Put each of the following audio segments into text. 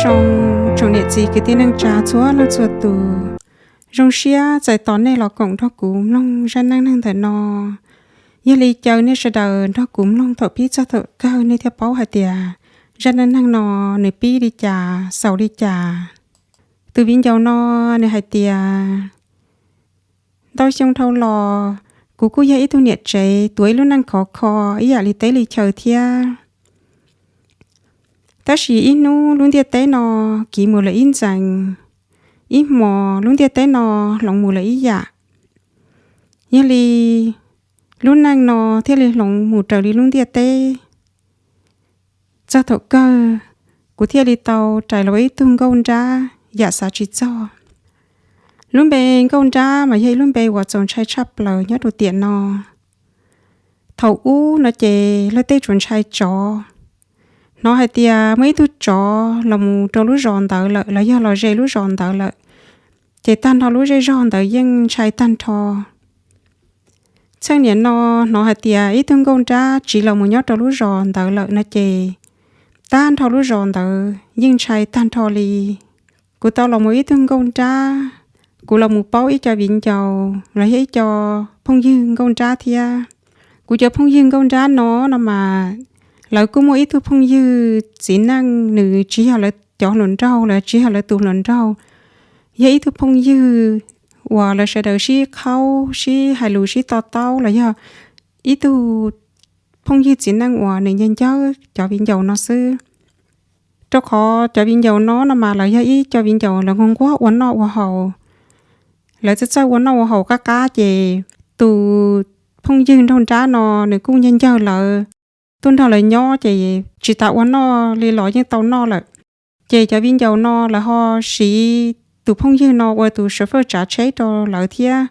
Zoo, tsoom niam txiv kwv tij neej tsa txhua leej txhua tus, zoo siab txais tos nej los koom nrog kuv mloog zaj neej neeg ntawm no. Yog li caw nej sawv daws nrog kuv mloog thaum pib txog thaum kawg nej thiaj paub hais tias zaj neej neeg no nws pib li cas xaus li cas. Tus viv ncaus no nws hais tias, ntau xyoo dhau los, kuv kuj yog ib tug niam tsev tuav ib lub neej khov kho ib yam li teb li chaw thiab. Tab sis ib hnub lub ntiaj teb no kiv mus lawm ib ntxees, ib hmos lub ntiaj teb no hloov mus lawm ib yam. Yog li lub neej no thiaj li hloov mus raws li lub ntiaj teb. Txog thaum kawg, kuv thiaj li tau rais los ua ib tug nkauj nrab yam xav tsis txog. Lub npe nkauj nrab mas yog ib lub npe uas txaus ntshai tshaj plaws nyob rau tiam no. Thaum ub no ces luag tej tsuas ntshai tsov. Hnov hais tias muaj ib tug tsov los mus rau lub zos ntawd lawm los yog los ze lub zos ntawd lawm, ces tag nrho lub zej zog ntawd yeej ntshai tag nrho. Txheej niam no hnov hais tias ib tug nkauj nrab tsiv los mus nyob rau lub zos ntawd lawm no ces tag nrho lub zos ntawd yeej ntshai tag nrho li. Kuv tau los mus ib tug nkauj nrab, kuv los mus paub ib co viv ncaus los yog ib co phooj ywg nkauj nrab thiab. Kuv cov phooj ywg nkauj nrab no no mas lawv kuj muaj ib tug phooj ywg txiv neej, nws tsis yog lawv cov hluas nraug los tsis yog lawv tus hluas nraug, yog ib tug phooj ywg uas lawv sawv daws sib qhaub sib hais lus sib to taub los yog ib tug phooj ywg txiv neej uas nws ncawg ncawg cov viv ncaus no xwb. Rau qhov cov viv ncaus no no mas lawv yog ib co viv ncaus lawv nquag nquag ua noj ua haus, lawv txawj txawj ua noj ua haus qab qab ces tus phooj ywg nraug nrab no nws kuj ncawg ncawg lawv, tuaj nrog lawv nyob ces tsis tas ua noj li los yeej tau noj lawm. Ces cov viv ncaus no lawv ho siv tus phooj ywg no ua tus chauffeur tsav tsheb rau lawv thiab.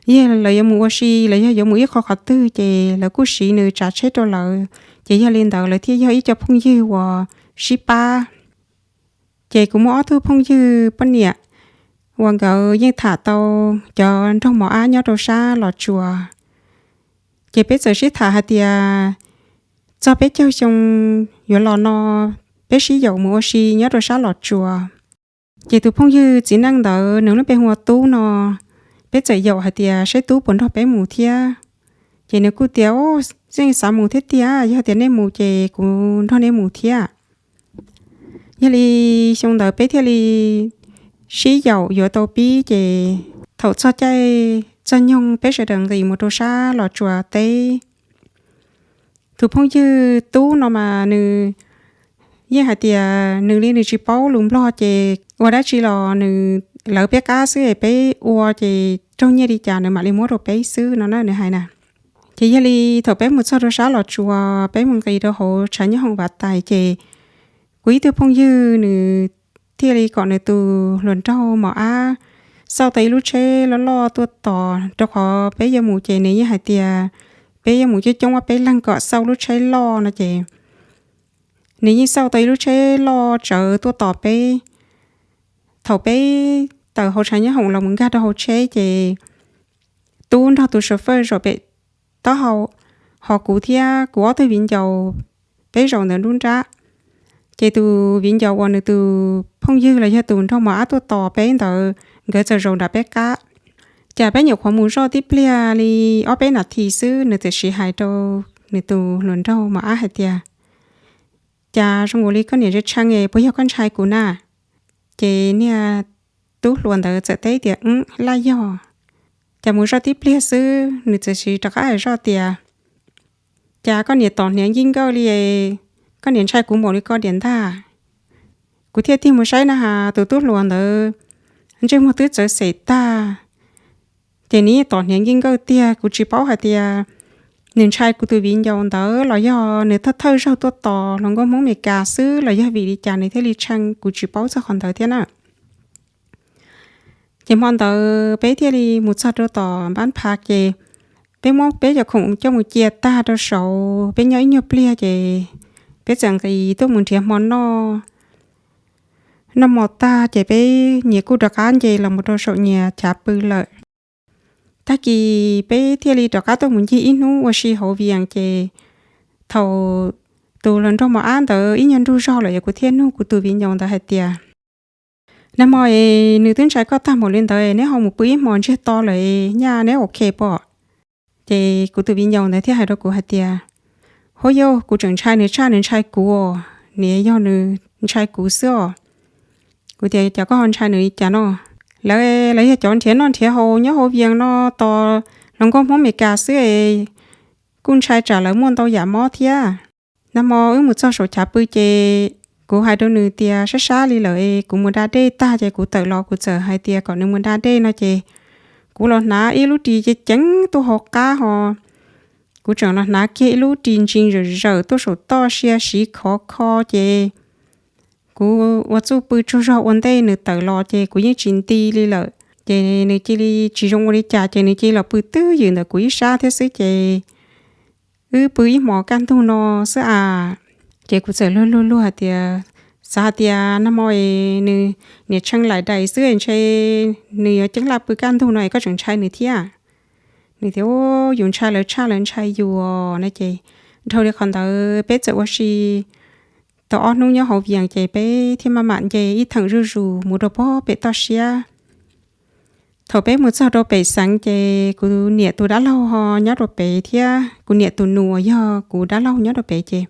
Yog lawv yuav mus ua si los yog yuav mus ib qho qhov twg ces lawv kuj siv nws tsav tsheb rau lawv. Ces yog li ntawd lawv thiaj yog ib co phooj ywg uas sib pab. Ces kuv muaj ob tug phooj ywg poj niam uas nkawd yeej tham tau cov nraug mos ab nyob rau sab Los Tsuas. Ces peb txawm sib tham hais tias txog peb caug xyoo yuav los no peb sib yaum mus ua si nyob rau sab Los Tsuas. Ces tus phooj ywg txiv neej ntawd nws lub npe hu ua Tub no, peb txawm yaum hais tias saib Tub puas nrog peb mus thiab. Ces nws kuj tias, yeej xav mus thiab tiag, yog tias nej mus ces kuv nrog nej mus thiab. Yog li xyoo ntawd peb thiaj li sib yaum yuav tau pib, ces thaum txog caij txog nyoog peb sawv daws nqis mus rau sab Los Tsuas teb. Tus phooj ywg Tub no mas nws yeej hais tias nws li nws tsis paub lus Nplog ces ua dab tsi los nws lawv peb qab xwb es peb ua ces raug nyiaj li cas nws mam li muab rau peb xwb no na, nws hais na. Ces yog li thaum peb mus txog rau sab Los Tsuas, peb mus nqis rau hauv tshav nyob hoom Vav Tais ces kuv ib tug phooj ywg nws thiaj li kom nws tus hluas nraug mos ab xauj tau ib lub tsheb loj loj tuaj tos, rau qhov peb yuav mus ces nws yeej hais tias peb yuav mus coob coob ob peb leeg kom xauj lub tsheb loj no ces nws yeej xauj tau ib lub tsheb loj tsawv tuaj tos peb. Thaum peb tawm hauv tshav nyob hoom los mus nkag rau hauv tsheb ces Tub nrog tus chauffeur zaum pem taub hau, ho kuv thiab kuv ob tug viv ncaus peb zaum ntawm nruab nrab. Ces tus viv ncaus uas nws tus phooj ywg los yog tus nraug mos ab tuaj tos peb ntawd, nkawd txawm zaum nram peb qab. Cas peb nyuam qhuav mus zoj tib pliag li ob peb nas this xwb, nws txawm siv hais rau nws tus hluas nraug mos ab hais tias, cas zoo nkaus li koj niam ntshai tshee es puas yog koj ntshai kuv na? Ces niag tub hluas ntawd txawm teb tias, laj yog. Cas mus zoj tib pliag xwb nws txawm siv rov qab hais zoj tias, cas koj niam tom hniav nkij nkawj li, koj niam ntshai kuv npaum li ko diam ntag. Kuv thiaj tig mus saib na has tus tub hluas ntawd ntsej muag twb txawv xem tag. Ces nws yeej tom hniav nkij nkawj tiag, kuv tsis paub hais tias nws ntshai kuv tus viv ncaus ntawd los yog nws thawj thawj zaug tuaj tos hluas nkauj Hmoob Amelikas xwb los yog vim li cas nws thiaj li tshee, kuv tsis paub txog qhov ntawd thiab na. Ces hmo ntawd peb thiaj li mus txog rau tom npab phav ces peb muab peb cov khoom coj mus cia tag rau saud, peb nyob ib nyuag pliag ces peb txawm nqis tuaj mus nrhiav hmo noj. Noj hmo tag ces peb nyias kuj rov qab nce los mus rau saum nyias chav pw lawm. Tag kis peb thiaj li rov qab tuaj mus ncig ib hnub ua si hauv Vias ces thaum tus hluas nraug mos ab ntawd ib nyuag nrug zog lawm es kuv thiaj nug kuv tus viv ncaus ntawd hais tias, nag hmo es nws twb ntshai koj tag npaum li ntawd, neb ho mus pw ib hmos ntsiag to lawm, nyaj neb ok pom? Ces kuv tus viv ncaus ntawd thiaj hais rau kuv hais tias, hov yauj, kuv tseem ntshai nws tshaj nws ntshai kuv os, nws yog nws ntshai kuv xwb os. Kuv tias, cas koj ho ntshai nws li cas no? Lawv, lawv yog cov nrhiav noj nrhiav haus nyob hauv Vias no, tos hluas nkauj Hmoob Amelikas xwb es kuj ntshai tsam lawv muaj ntau yam mob thiab. Nag hmo wb mus txog saum chav pw ces kuv hais rau nws tias sab sab li lawm es kuv mus da dej tag ces kuv tawm los kuv txawm hais tias kom nws mus da dej no ces kuv los hnav ib lub ris ceev ceev tuaj hauv qab ho kuv tseem los hnav kiag ib lub ris ntsis zawm zawm tuaj saum toj sia siv khov kho ces kuv ua txuj pw tsaug zog ua ntej nws tawm los ces kuv yeej tsis nti li lawm. Ces nws cia li tsis zoo ua li cas ces nws cia li los pw twj ywm ntawm kuv ib sab thiab xwb ces wb pw ib hmos kaj ntug no xwb a. Ces kuv txawm luag luag luag hais tias, xav hais tias nag hmo es nws niam tshee laim dais xwb ntshe nws yuav ceeb laj pw kaj ntug no es koj tseem ntshai nws thiab. Nws tias, yus ntshai lawv tshaj lawv ntshai yus no ces dhau li qhov ntawd peb txawm ua si tau ob hnub nyob hauv Vias ces peb thiaj maj mam nce ib theem zuj zus mus rau pem toj siab. Thaum peb mus txog rau pem xeev ces kuv niam tus dab laug ho nyob rau pem thiab kuv niam tus nus uas yog kuv dab laug nyob rau pem ces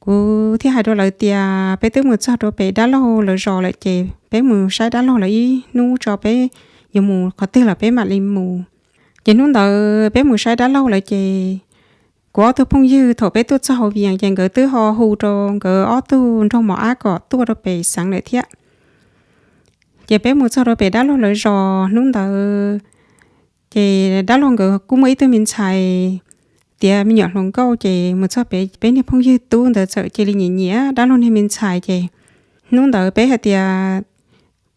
kuv thiaj hais rau lawv tias peb twb mus txog rau pem dab laug lawv zos lawm ces peb mus saib dab laug lawv ib hnub tso, peb yuav mus qhov twg los peb mam li mus. Ces hnub ntawd peb mus saib dab laug lawv ces kuv ob tug phooj ywg thaum peb tuaj txog hauv Vias ces nkawd twb ho hu rau nkawd ob tug nraug mos ab kom tuaj rau pem xeev lawm thiab. Ces peb mus txog rau pem dab laug lawv zos hnub ntawd ces dab laug nkawd kuj muaj ib tug me ntxhais tiav me nyuam hluas nkauj ces mus txog pem peb niag phooj ywg tub ntawd txawm cia li nyiam nyiam dab laug niag me ntxhais ces hnub ntawd peb hais tias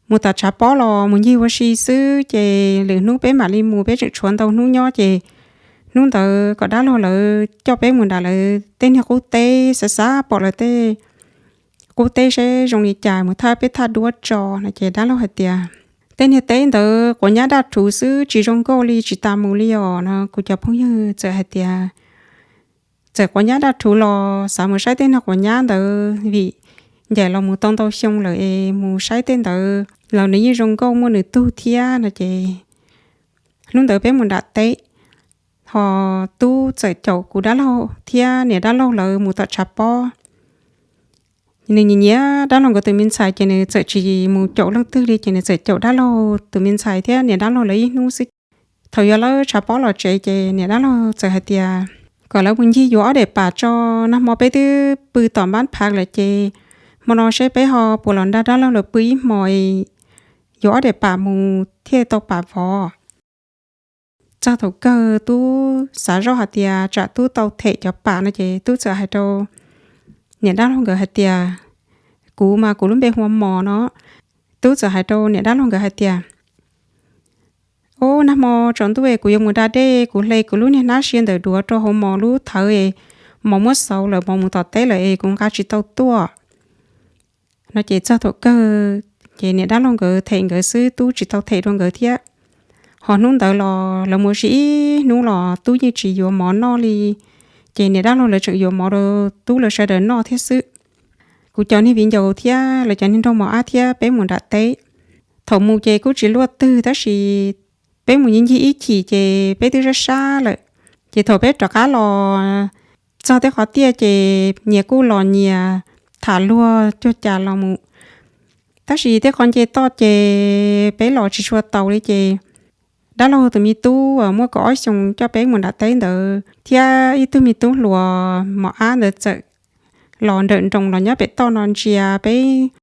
mus tom tshav pob los mus ncig ua si xwb ces lwm hnub peb mam li mus, peb tseem tshuav ntau hnub nyob ces hnub ntawd kom dab laug lawv coj peb mus nram lawv tej niag qub teb xav xav pom lawv tej qub teb seb zoo li cas mus thaj peb thaj duab tso no ces dab laug hais tias tej niag teb ntawd quav nyab daj rhuv xwb tsis zoo nkauj li tsis tas mus li os no. Kuv cov phooj ywg txawm hais tias txawm quav nyab daj rhuv los xav mus saib tej niag quav nyab ntawd vim ncaim los mus tau ntau xyoo lawm es mus saib tej ntawd los nws yeej zoo nkauj muaj nws tug thiab no ces hnub ntawd peb mus nram teb ho tub txawm caum kuv dab laug thiab niam dab laug lawv mus tom tshav pob. Nws nyiam nyiam dab laug nkawd tus me ntxhais ces nws txawm tsis mus caum leej twg li ces nws txawm caum dab laug tus me ntxhais thiab niam dab laug lawv ib hnub xwb. Thaum yuav lawb tshav pob los tsev ces niam dab laug txawm hais tias kom lawv mus ncig yuav ob daim pam tso, nag hmo peb twb pw tom npab phav lawm ces hmo no seb peb ho puas los nrog dab laug lawv pw ib hmos, yuav ob daim pam mus thiaj tau pam vov. Txog thaum kawg tub xav zoj hais tias tsam tub tau them cov pam no ces tub txawm hais rau niam dab laug nkawd hais tias, kuv mas kuv lub npe hu ua Mos no. Tub txawm hais rau niam dab laug nkawd hais tias, ub, nag hmo tsaus ntuj kuv yuav mus da dej, kuv hle kuv lub niag hnab sia ntawm duav rau hauv Mos lub thawv, Mos muab xauv lawm, Mos mus tom teb lawm es kuv nqa tsis tau tuaj no ces txog thaum kawg ces niam dab laug nkawd them nkawd xwb, tub tsis tau them rau nkawd thiab. Ho hnub ntawd los lawv mus ua si ib hnub los tub yeej tsis yuav mov noj li, ces niam dab laug lawv tseem yuav mov rau tub lawv sawv daws noj thiab xwb. Kuv cov niag viv ncaus thiab lawv cov niag nraug mos ab thiab peb mus nram teb. Thaum mus ces kuj tsis luaj twg tab sis peb mus ncig ncig ib chim ces peb twb sab sab lawm. Ces thaum peb rov qab los txog tej qhov tiaj ces nyias kuj los nyias tham luag cuag cas los mus. Tab sis tej qhov nce toj ces peb los tsis tshua taus li ces dab laug tus me tub uas muaj kaum ob xyoos coj peb mus nram teb ntawd thiab ib tug me tub hluas mos ab ntawd txawm los nrawm nroos los nyob pem toj no ntsia peb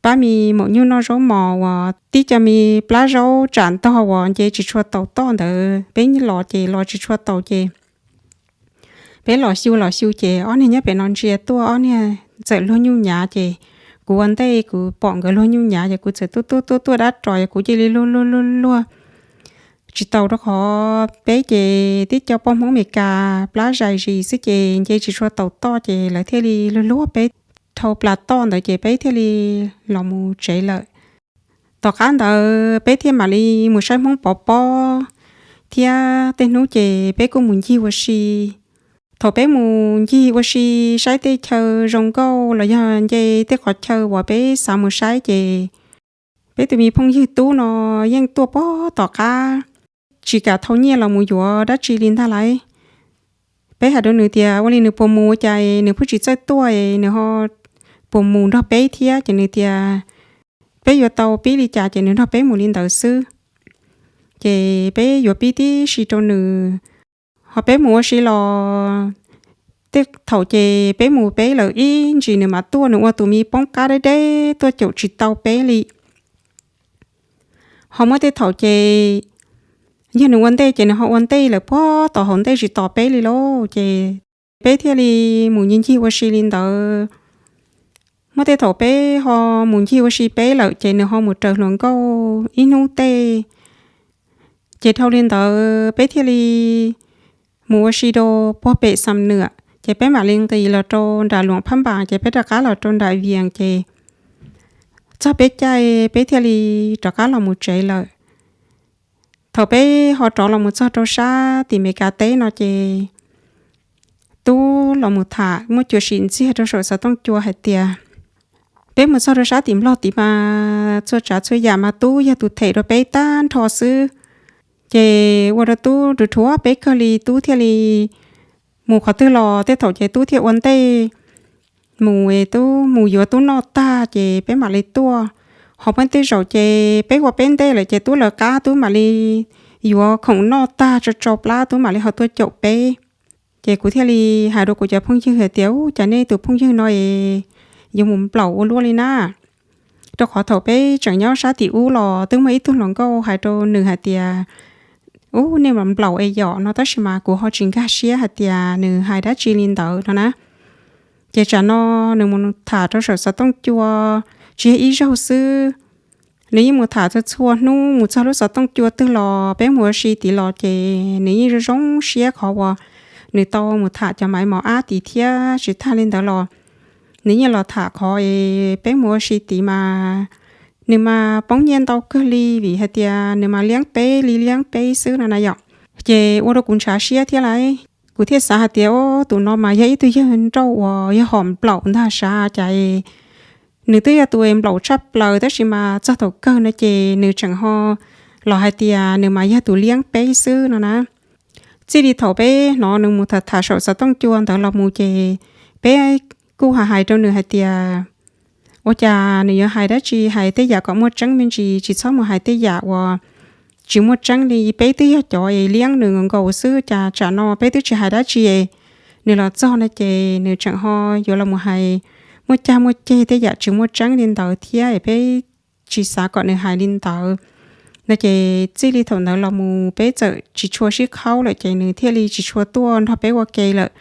pab me maum nyuj noj zaub mos uas tib co me plab zaub tsam ntog uas nce tsis tshua taus toj ntawd. Peb los ces los tsis tshua taus ces peb los xyu los xyu ces ob niag nyob pem no ntsia tuaj, ob niag txawm luag nyuj nyav ces kuv ua ntej kuv pom nkawd luag nyuj nyav ces kuv txawm tuaj tuaj tuaj tuaj dab ros es kuv cia li luag luag luag luag tsis taus rau qhov peb ces tib co poj Hmoob Amelikas plab zais zis xwb ces nce tsis tshua taus toj ces lawv thiaj li luag luag peb dhau plas toj ntawd ces peb thiaj li los mus tsev lawm. Tom qab ntawd peb thiaj mam li mus saib Hmoob Pov pob thiab tej hnub ces peb kuj mus ncig ua si. Thaum peb mus ncig ua si saib tej chaw zoo nkauj los yog nce tej qhov chaw uas peb xav mus saib ces peb tus me phooj ywg Tub no yeej tuaj puag tom qab, tsis kam thau nyiaj los mus yuav dab tsi li ntag lauj. Peb hais rau nws tias ua li nws puas mus, cas nws pheej tsis txawj tuaj, nws ho puas mus nrog peb thiab, ces nws tias peb yuav tau pib li cas ces nws nrog peb mus li ntawd xwb. Ces peb yuav pib tib si rau nws, ho peb mus ua si los tej thaum ces peb mus peb lawm ib ntsis nws mam tuaj, nws ua tus me poob qab deb deb tuaj caum tsis tau peb li. Ho muaj tej thaum ces yog nws ua ntej ces nws ho ua ntej lawm puag tom hauv ntej tsis tos peb li lauj, ces peb thiaj li mus ncig ncig ua si li ntawd. Muaj tej thaum peb ho mus ncig ua si peb lawm ces nws ho mus raws hluas nkauj ib hnub tej. Ces dhau li ntawd peb thiaj li mus ua si rau puag pem Xam Nwam, ces peb mam li nqis los rau nram Luam Phab Npas, ces peb rov qab los rau nram Vias, ces txog peb caij peb thiaj li rov qab los mus tsev lawm. Thaum peb ho rov los mus txog rau sab tim Meskas teb no ces Tub los mus tham muaj cua sim ntxiag rau saum xov tooj cua hais tias peb mus txog rau sab tim Nplog tid mas txhua tsav txhua yam mas Tub yog tus them rau peb tag nrho xwb. Ces ua rau Tub rhuav rhuav peb kawg li, Tub thiaj li mus qhov twg los tej thaum ces Tub thiaj ua ntej mus, Tub mus yuav Tub noj tag ces peb mam li tuaj. Ho peb tej zaum ces peb ua peb ntej lawm ces Tub lawv qab Tub mam li yuav khoom noj tag tso tsau plab Tub mam li ho tuaj caum peb. Ces kuv thiaj li hais rau kuv cov phooj ywg hais tias, Ub, cas nej tus phooj ywg no es yuav mus nplaum ua luaj li na? Rau qhov thaum peb tseem nyob sab tim ub los twb muaj ib tug hluas nkauj hais rau nws hais tias, Ub, nej mas nplaum es yom no, tab sis mas kuv ho tsis nkag siab hais tias nws hais dab tsi li ntawd no na. Ces tsam no nws mus tham rau saum xov tooj cua tsis yog ib zaug xwb, nws yeej mus tham txhua txhua hnub mus txog lub xov tooj cua twg los peb mus ua si tid los ces nws yeej zoo zoo siab qhov uas nws tau mus tham cov Maiv Mos Ab tid thiab. Tsis tag li ntawd los nws yeej los tham qhov es peb mus ua si tid mas nws mas poob nyiaj ntau kawg li, vim hais tias nws mas liab peb li liab peb xwb no na yom. Ces ua rau kuv ntshav siab thiab lauj, kuv thiaj xav hais tias, Ub, tus no mas yog ib tug yawg nrauj uas yog hom nplaum ntag sav, cas nws twb yog tus nplaum tshaj plaws tab sis mas txog thaum kawg no ces nws tseem ho los hais tias nws mas yog tus liab peb xwb no na. Txij li thaum peb hnov nws mus tham tham saum xov tooj cua ntawd los mus ces peb kuj hais hais rau nws hais tias, Ua cas nws yuav hais dab tsi, hais tej yam kom muaj tseeb me ntsis, tsis txhob mus hais tej yam uas tsis muaj tseeb li. Peb twb yog cov es liab nws nkaus xwb, cas tsam no peb twb tsis hais dab tsi es nws los txog no ces nws tseem ho yuav los mus hais muaj cag muaj ceg tej yam tsis muaj tseeb li ntawd thiab, peb tsis xav kom nws hais li ntawd no. Ces txij li thaum ntawd los mus peb txawm tsis tshua sib qhaub lawm ces nws thiaj li tsis tshua tuaj nrog peb ua ke lawm,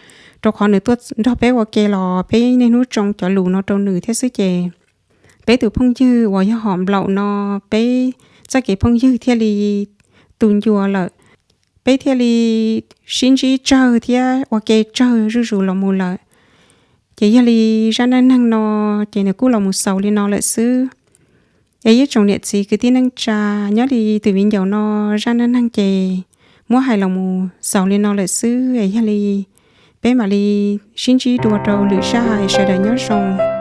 rau qhov nws tuaj nrog peb ua ke los peb niaj hnub tsoo cov lus no rau nws thiab xwb ces peb tus phooj ywg uas yog hom nplaum no, peb txoj kev phooj ywg thiaj li tu ncua lawm. Peb thiaj li sib ntsib tsawg thiab ua ke tsawg zuj zus los mus lawm. Ces yog li zaj neej neeg no ces nws kuj los mus xaus li no lawm xwb. Es ib tsoom niam txiv kwv tij neej tsa, nyob li tus viv ncaus no zaj neej neeg ces muab hais los mus xaus li no lawm xwb. Es yog li peb mam li sib ntsib dua rau lwm zaj, sawv daws nyob zoo.